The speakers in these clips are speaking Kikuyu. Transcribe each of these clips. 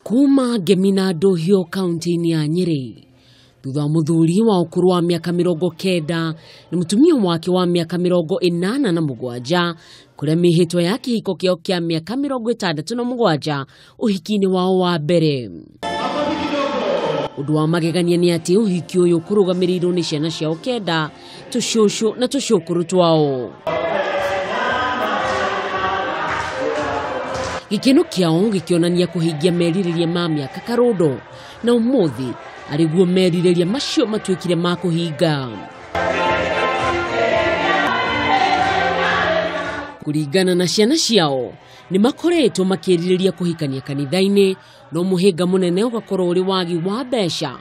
Kuma Ngemina Ndũhiũ kaunti-inĩ ya Nyĩrĩ, thutha wa mũthuri wa ũkũrũ wa mĩaka 90 na mũtumia wake wa mĩaka 87 kũrĩa mĩhĩtwa ya kĩhiko kĩao kĩa mĩaka 67 ũhiki-inĩ wao wa mbere. Ũndũ wa magegania nĩ atĩ ũhiki ũyũ kũrũgamĩrĩirwo nĩ ciana ciao 9, tũcũcũ na tũcũkũrũ twao. Gĩkeno kĩao gĩkĩonania kũhingia merirĩria ma mĩaka karũndo, na ũmũthĩ arĩguo merirĩria macio matuĩkire ma kũhinga. Kũringana na ciana ciao, nĩ makoretwo makĩrirĩria kũhikania kanitha-inĩ, no mũhĩnga mũnene ũgakorwo ũrĩ wagi wa mbeca.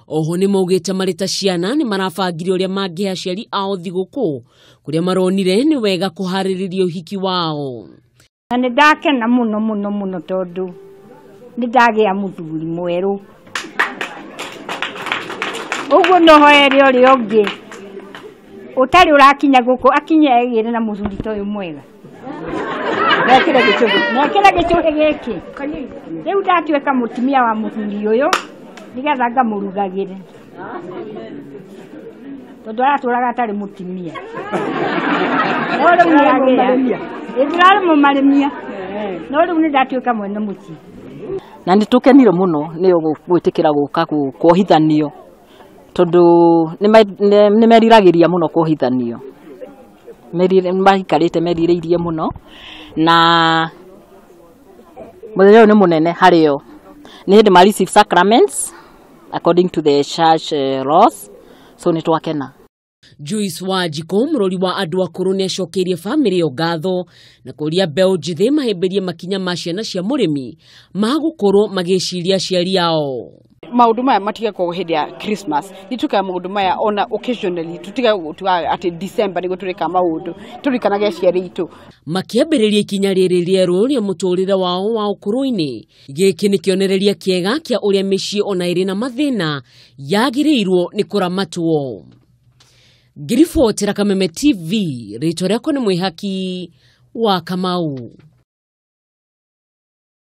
Oho nĩ maugĩte marĩ ta ciana nĩ marabangire ũrĩa mangĩhe aciari ao thigũkũ, kũrĩa maronire nĩ wega kũharĩrĩria ũhiki wao. Na nĩ ndakena mũno mũno mũno tondũ nĩ ndagĩa mũthuri mwerũ. Ũguo no hoere ũrĩa ũngĩ ũtarĩ ũrakinya gũkũ akinye egĩre na mũthuri ta ũyũ mwega. Nekĩre gĩcũhĩ, nekĩre gĩcũhĩ gĩkĩ. Rĩu ndatuĩka mũtumia wa mũthuri ũyũ nĩgetha ngamũrugagĩre, tondũ aratũraga atarĩ mũtumia. No rĩu nĩagĩa. Ĩ ndĩrarĩ mũmarĩmia, no rĩu nĩ ndatuĩka mwene mũciĩ. Na nĩ tũkenire mũno nĩ gwĩtĩkĩra gũka kuohithanio, tondũ nĩ meriragĩria mũno kuohithanio. Maikarĩte merirĩirie mũno, na mũthenya ũyũ nĩ mũnene harĩo. Nĩ hĩndĩ ma receive sacraments according to the church laws, so nĩ twakena. Joyce Wanjikũ, mũrori wa andũ akũrũ, nĩ acokeirie bamĩrĩ ĩyo ngatho na kũria mbeũ njĩthĩ mahĩmbĩrie makinya ma ciana cia mũrĩmi ma gũkorwo magĩciria aciari ao. Maũndũ maya matigekorwo hĩndĩ ya Christmas, nĩ twĩkaga maũndũ maya ona occasionally, tũtige gũtuga atĩ December nĩguo tũrĩka maũndũ, tũrikanage aciari aitũ. Makĩambĩrĩria ikinya rĩrĩ rĩerũ rĩa mũtũrĩre wao wa ũkũrũ-inĩ, gĩkĩ nĩ kĩonereria kĩega kĩa ũrĩa mĩciĩ ona ĩrĩ na mathĩna yagĩrĩirwo nĩ kũramatwo. Ngĩribotera Kameme TV, rĩtwa rĩakwa nĩ Mwĩhaki wa Kamau.